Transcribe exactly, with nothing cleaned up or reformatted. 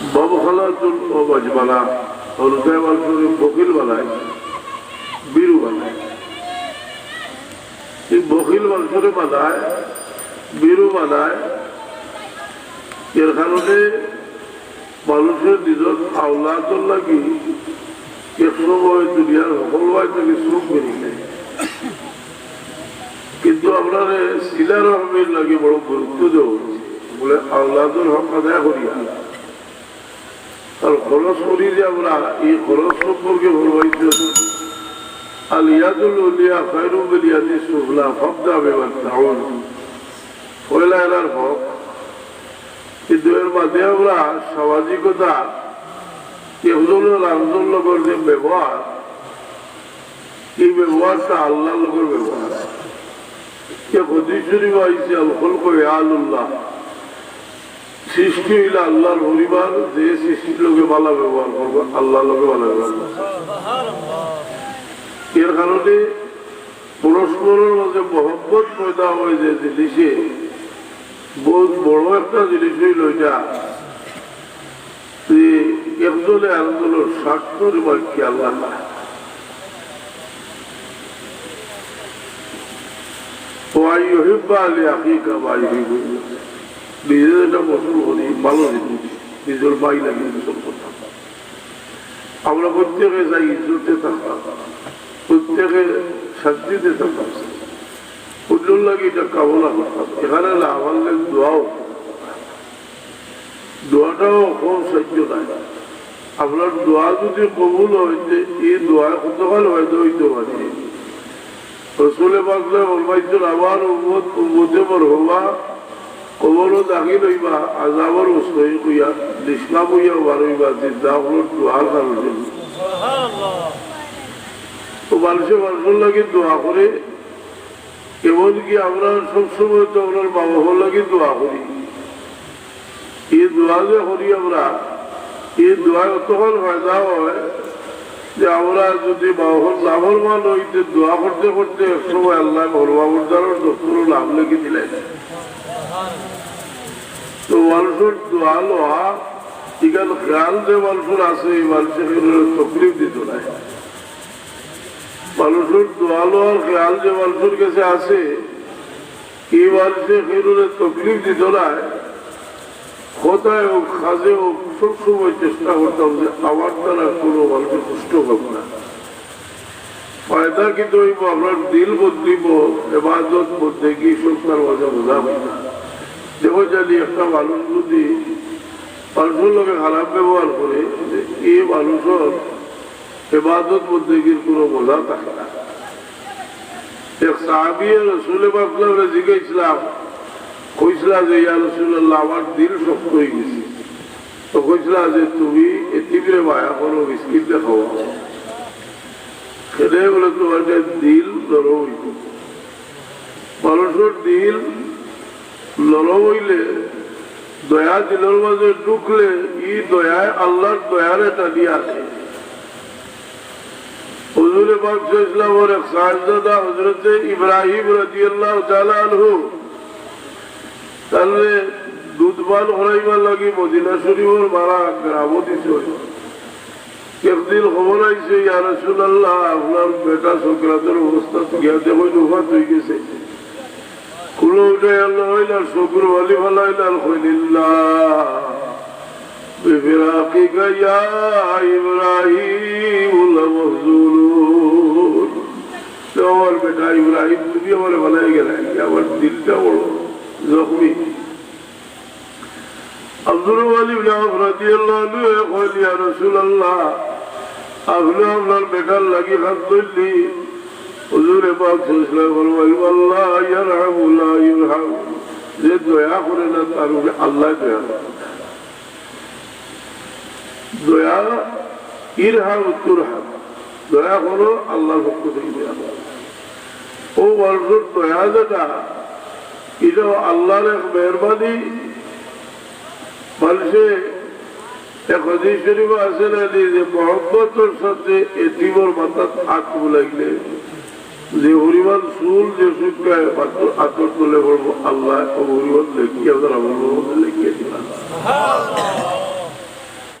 বখলাতুন ওয়া মাজবানা, অউ তাইন মানষরে বখিল বানায়, ভীরু বানায়। এই বখিল মানষরে বানায়, ভীরু বানায়। এর কারণে মানষর নিজর আওলাদর লাগি এক সময় দুনিয়ার হকল ভাই থাকি চউখ বেরি যায়। কিন্তু আমরারে সিলা রহমির লাগি বড় গুরুত্ব দেওয়া উচিত। বলে, আওলাদর হক আদায় করিয়া আর খরচ করি যে আমরা, এই খরচ সম্পর্কে ফরমাইছইন, "আল ইয়াদুল উলিয়া খায়রুম মিনাল ইয়াদিস সুফলা, ফাবদা বিমান তাউল।" পয়লা এরার হক, কিন্তু এর বাদে আমরা সামাজিকতা, একজনর আরকজনর লগর যে ব্যবহার, এই ব্যবহারটা আল্লাহর লগর ব্যবহার। যে হাদিস শরীফ আইছে, "আল খালকু ইয়ালুল্লাহ", সৃষ্টি অইলা আল্লাহর পরিবার, যে সৃষ্টির লগে ভালা ব্যবহার করবো, আল্লাহর লগে ভালা ব্যবহার করবো। এর কারণে পরস্পরর মাঝে মহব্বত পয়দা অয় যে জিনিসে, বউত বড় একটা জিনিস অইলো ইটা। যে একজনে আরকজনর স্বার্থর উপর খেয়াল রাখা। ওয়া ইউহিব্বা লি আখিকা মা ইউহিব্বু। নিজে যেটা পছন্দ করি, ভালো জিনিস, নিজর ভাই লাগি পছন্দ করতাম। আমরা প্রত্যেকে চাই ইজ্জতে থাকতাম, প্রত্যেকে শান্তিতে থাকতাম, অন্যর লাগি এটা কামনা করতাম। এখানে না পারলে দোয়াও, দোয়াটাও কম সহ্য নাই। আপনার দোয়া যদি কবুল অয়, তে এই দোয়ায় কতখান ফায়দা অইতে পারে। রসুলে পাকে ফরমাইছইন, "আমার উম্মত, উম্মতে মরহুমা, কবরো দাখিল অইবা, আযাবর মুস্তাহিক অইয়া, নিষ্পাপ অইয়া বার অইবা, জিন্দা অকলর দোয়ার কারণে।" তো মানষে মানষর লাগি দোয়া করে, এমনকি আমরা সবসময় তো আমরার মা বাফর লাগি দোয়া করি। এই দোয়া যে করি আমরা, এই দোয়ায় অতখান ফায়দা অয় যে আমরা যদি মা বাফর নাফরমান অই, তে দোয়া করতে করতে এক সময় আল্লায় মরহুমা মুর্দারর দপ্তরো নাম লেখি দিলাইন। তো মানষর দোয়া লওয়া, ইখান খেয়াল যে মানষর আছে, এই মানষে কেউরে তকলিফ দিতো নায়। মানষর দোয়া লওয়ার খেয়াল যে মানষর গেছে আছে, এই মানষে কেউরে তকলিফ দিতো নায়। কথায় অউক, কাজে অউক, সবসময় চেষ্টা করতাম যে আমার দ্বারা কোনো মানষর কষ্ট অউক না। ফায়দা কিন্তু অইবো, আপনার দিল বদলিবো, এবাদত বন্দেগি সবতার মাঝে বোঝা অইবো। দেখো জানি একটা মানুষ যদি মানষর লগে খারাপ ব্যবহার করে, এই মানষর এবাদত বন্দেগির কোনো মজা থাকে না। এক সাহাবিয়ে রসুলে পাকরে জিজ্ঞাসা, কইছিলা যে, "ইয়া রাসূলুল্লাহ, আমার দিল শক্ত অই গেছে।" তো কইছিলা যে, "তুমি এতিমরে মায়া করো, মিসকিনরে খাওয়াও।" সেটাই বলে তোমার যে দিল নরম অইবো। মানষর দিল নরম অইলে, দয়া দিলর মাঝে ঢুকলে, ই দয়ায় আল্লাহর দয়ারে টানিয়া আনে। হুজুরে পাক সাল্লাল্লাহু আলাইহি ওয়াসাল্লামর এক সাহেবজাদা হযরতে ইব্রাহিম রাদিয়াল্লাহু তাআলা আনহু, তারে দুধ পান করাইবার লাগি মদিনা শরীফর বারা গ্রামো দিছে। একদিন খবর আইছে, "ইয়া রাসূলুল্লাহ, আপনার বেটা সকরাতর অবস্থা গিয়া দেখইন, উফাত অই গেছে।" কুলো উঠাইয়া লইলা, চকুর পানি ফালাইলা, কইলা, "ইন্না বিফিরাকিকা ইয়া ইব্রাহিম লামাহজুনুন।" তো আমার বেটা ইব্রাহিম, তুমি আমারে ফালাই গেলায়, আমার দিলটা বড় জখমি। আব্দুল মুত্তালিব রাদিয়াল্লাহু আনহু কইলা, "ইয়া রাসূলুল্লাহ, আপনে আপনার বেটার লাগি কান্দইন নি?" হুজুরে পাক সাল্লাল্লাহু আলাইহি ওয়াসাল্লাম ফরমাইলা, "আল্লাহ ইয়ারহামু লা ইউরহাম।" যে দয়া করে না, তার উপরে আল্লাহ দয়া করে। দয়া, ইরহাম তুরহাম, দয়া করো, আল্লাহর পক্ষ থাকি দয়া করো। অউ মানষর দয়া যেটা, ইটাও আল্লাহর এক মেহেরবানি। মানষে এক হাদিস শরীফো আছে না নি যে মহব্বতর সাথে এতিমর মাথাত আত বুলাইলে যে পরিমাণ চুল যে সংখ্যায় আতর তলে পড়বো, আল্লায় অউ পরিমাণ লেখিয়া তার আমলর মধ্যে লেখিয়া দিবা।